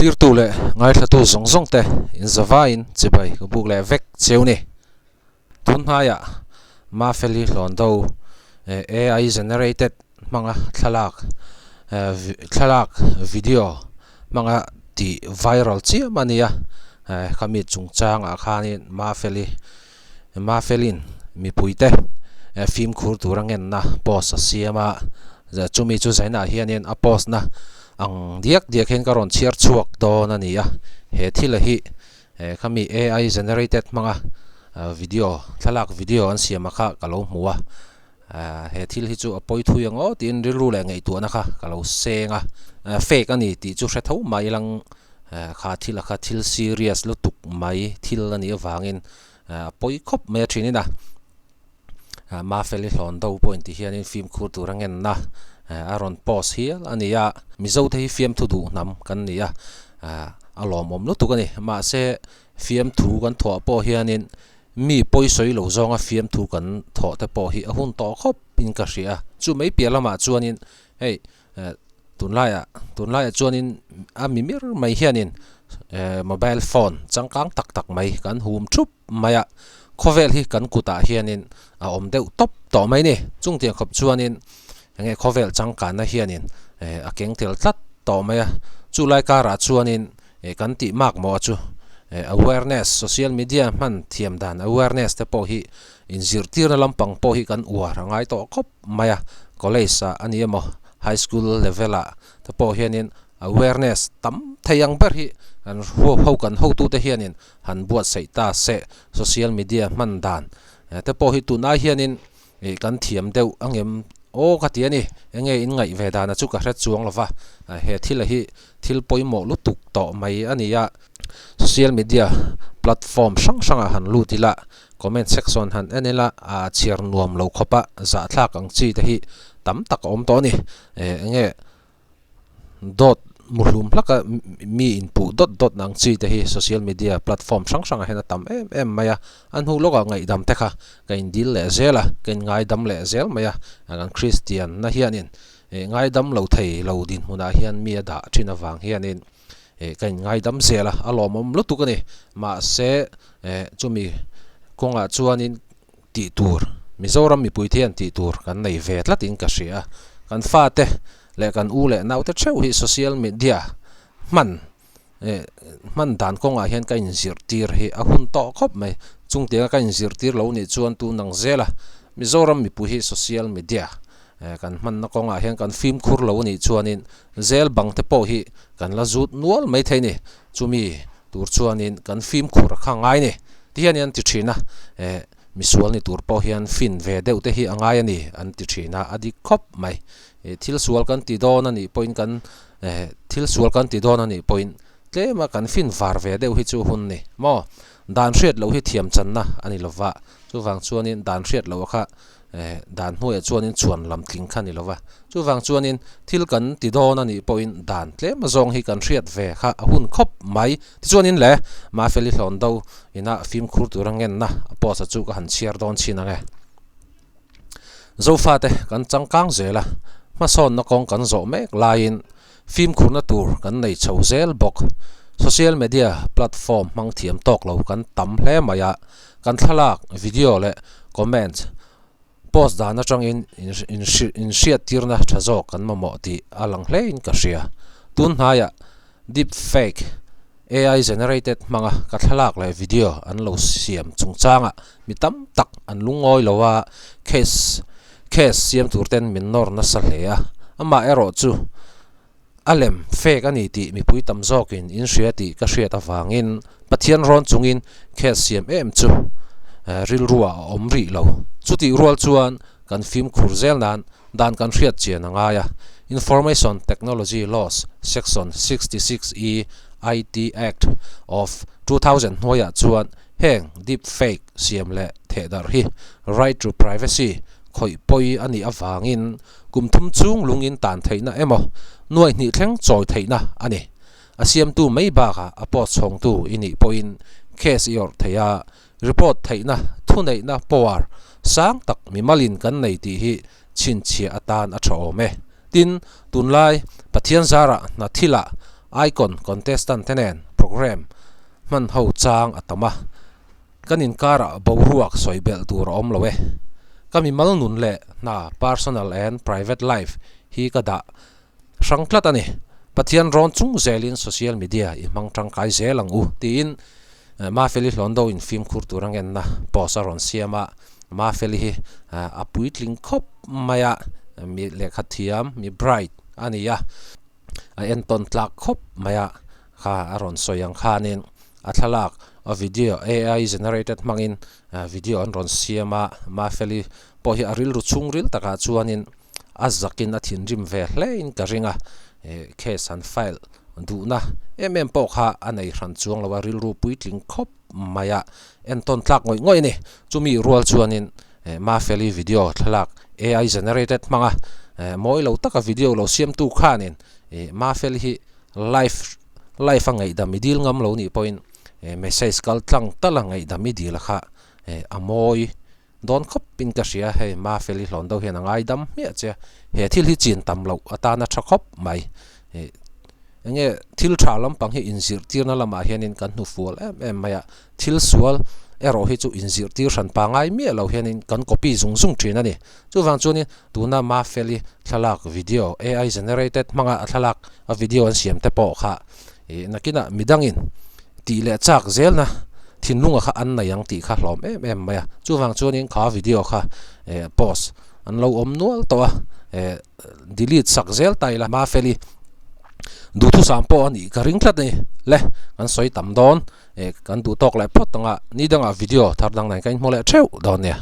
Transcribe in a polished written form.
Thlirtu leh ngaithlatu zawng zawng te in zavaiin chibai ka buk leh vek cheu ni. Tun hnaiah Mafeli Hlawndo AI generated hmanga thlalak thlalak video hmanga tih viral chiam a nia. Khami chungchangah khanin Mafeli Mafelin mipuite fimkhur tura ngenna post a siam a, chumi chu zainah hianin a post na ang diak diak hian ka rawn chhiar chhuak dawn a ni a, he thil a hi khami ai generated hmanga video thlalak video an siam a kha ka lo hmu a, he thil hi chu a pawi thui ang aw tiin rilru leh ngaihtuahna kha ka lo seng a, fake a ni tih chu hre tho mai lang kha thil a kha thil serious lutuk mai thil a nih avangin a pawi khawp mai a thinin a, Mafeli hlawn do pawh intih hianin fimkhur tur a ngenna a rawn post hial a ni a, Mizo te hi fiamthu duh hnam kan ni a, a lawmawm lutuk a ni, mahse fiamthu kan thawh pawh hianin mi pawisawi lo zawnga fiamthu kan thawh te pawh hi a hun tawh khawp in ka hria a, chu mai piah lamah chuanin hei Tunlaiah tunlaiah chuanin a mimir mai hianin eh mobile phone changkang tak tak mai kan hum thup mai a, khawvel hi kan kutah hianin a awm deuh tawp tawh mai ni. Chungtiang khawp chuanin enge khawvel changkanna hianin eh a keng tel tlat tawh mai a, chulai karah chuanin eh kan tih mak maw chu eh awareness social media hman thiam dan awareness te pawh hi inzirtirna lampang pawh hi kan uar a ngai tawh khawp. mai a, college ah a ni emaw high school level ah te pawh hianin awareness tam thei ang ber hi an ho kan hotute hianin han buatsaih ta se social media hman dan te pawh hi tunai hianin ih kan thiam deuh ang em aw ka ti a ni enge in ngaih ve dan a chu ka hre chuang lo va he thil a hi thil pawimawh lutuk tawh mai a ni a social media platform hrang hrang ah han lut ila. Comment section han en ila a chhiar nuam lo khawp a, zahthlak ang chi te hi tam tak a awm tawh a ni. Eh enge dawt muhlum hlak a mi inpuh dawt dawt ang chi te hi social media platform hrang hrangah hian a tam em em mai a, a hnu lawkah ngaihdam te kha ka indil leh zel a, ka inngaidam leh zel mai a, kan Kristianna hianin eh ngaidam lo thei lo dinhmunah hian mi a dah thin avang hianin eh ka inngaidam zel a, a lawmawm lutuk a ni. Mahse eh chumi kawngah chuanin tih tur Mizoram mipui te hian tih tur kan nei ve tlatin ka hria a, kan fate leh kan u leh naute theuh hi social media hman eh hman dan kawngah hian ka inzirtir hi a hun tawh khawp mai. Chungtianga ka inzirtir lo nih chuan tun ang zela Mizoram mipui hi social media eh kan hmanna kawngah hian kan fimkhur lo nih chuanin Zel bang te pawh hi kan la zut nual mai thei ni. Chumi tur chuanin kan fimkhur a kha ngai ni. Ti hian an ti thin a, eh misual ni tur pawh hian fin ve deuh te hi a ngai a ni an ti thin a, a dik khawp mai. Eh thil sual kan ti dawn a nih pawhin kan eh thil sual kan ti dawn a nih pawhin tlema kan fin var ve deuh hi chu hun ni maw. Dan hriat loh hi thiam channa a ni lova, chuvang chuanin dan hriat loh a kha Eh, dan hnuaiah chuanin chhuan lam tling kha ni lova. Chuvang chuanin thil kan ti dawn a nih pawhin dan tlem zawng hi kan hriat ve kha a hun khawp mai. Tichuanin le, Mafeli hlawn do ina fimkhur tura ngenna a post-a chu ka han chhiar dawn chin ang e. Zofate kan changkang zel a, hmasawnna kawng kan zawh mek laiin fimkhurna tur kan nei chho zel bawk. Social media platform hmang thiam tawk lo kan tam hle mai a, Kan thlalak, video leh comment post dan atangin inhriattirna tha zawk kan mamawh tih a lang hlein ka hria. Tun hnaiah deep fake, AI generated hmanga ka thlalak leh video an lo siam chungchangah mi tam tak an lungawi lo a, case case siam tur ten min nawr nasa hle a, amaherawh chu A lem, fake a ni tih mipui tam zawkin in hria tih ka hriat avangin Pathian rawn chungin case siam em chu rilruah a awm rih lo. Chutih rual chuan kan fimkhur zel nan dan kan hriat chian a ngai a. Information Technology Laws Section 66 E IT Act of 2000 hnuaiah chuan heng deep fake siam leh thehdarh hi right to privacy khawih pawi a nih avangin Kum thum chung lungin tan theihna emaw nuai hnih thleng chawi theihna a ni. A siamtu mai bakah a post chhawngtu i nih pawhin case i awrh thei a, report theihna, thuneihna, power, sang tak mimalin kan nei tih hi chhinchhiah atan a tha awm e. Tin, tunlai Pathian zarah hna thilah Icon contestant te nen programme hman ho chang a tam a, kan inkarah boruak sawi belh tur a awm lo e. Ka mimal nun leh hna, personal and private life, hi ka dah hrang tlat a ni. Pathian rawn chung zelin social media i hmang tangkai zel ang u, tiin Mafeli Hlawndo in fimkhur tur a ngenna post a rawn siam a. Mafeli hi a puitling khawp mai a, mi lehkha thiam, mi bright a ni a. A entawn tlak khawp mai a, kha a rawn sawi ang khanin a thlalak a video AI generated hmangin video an rawn siam a, Mafeli pawh hi a rilru chhungril takah chuanin a zakin a thinrim ve hlein ka ring a, case han file duhna em em pawh kha a nei hran chuang lo a, rilru puitling khawp mai a, entawn tlak ngawih ngawih a ni. Chumi rual chuanin Mafeli video thlalak AI generated hmanga mawi lo taka video lo siamtu khanin Mafeli hi live live a ngaihdam i dil ngam lo nih pawhin message kal tlang tal a ngaihdam i dil a kha a mawi dawn khawp in ka hria. Hei Mafeli hlawn deuh hian a ngaidam hmiah che a, he thil hi chin tam loh atana tha khawp mai. Enge thil tha lampang hi inzirtirna lamah hianin kan hnufual em em mai a, thil sual erawh hi chu inzirtir hran pangai miah lo hianin kan copy zung zung thin a ni. Chuvang chuanin tuna Mafeli thlalak video AI generated hmanga a thlalak a video an siam te pawh kha ih nakinah midangin tih leh chak zelna thinlunga kha an nei ang tih kha hlawm em em mai a. Chuvang chuanin kha video kha eh post an lo awm nual tawh a eh. Delete sak zel ta ila Mafeli duhthusam pawh a nih ka ring tlat a ni le kan sawi tam dawn eh kan duh tawk leh phawt ang a ni dangah video thar dang nen ka inhmu leh theuh dawn nia.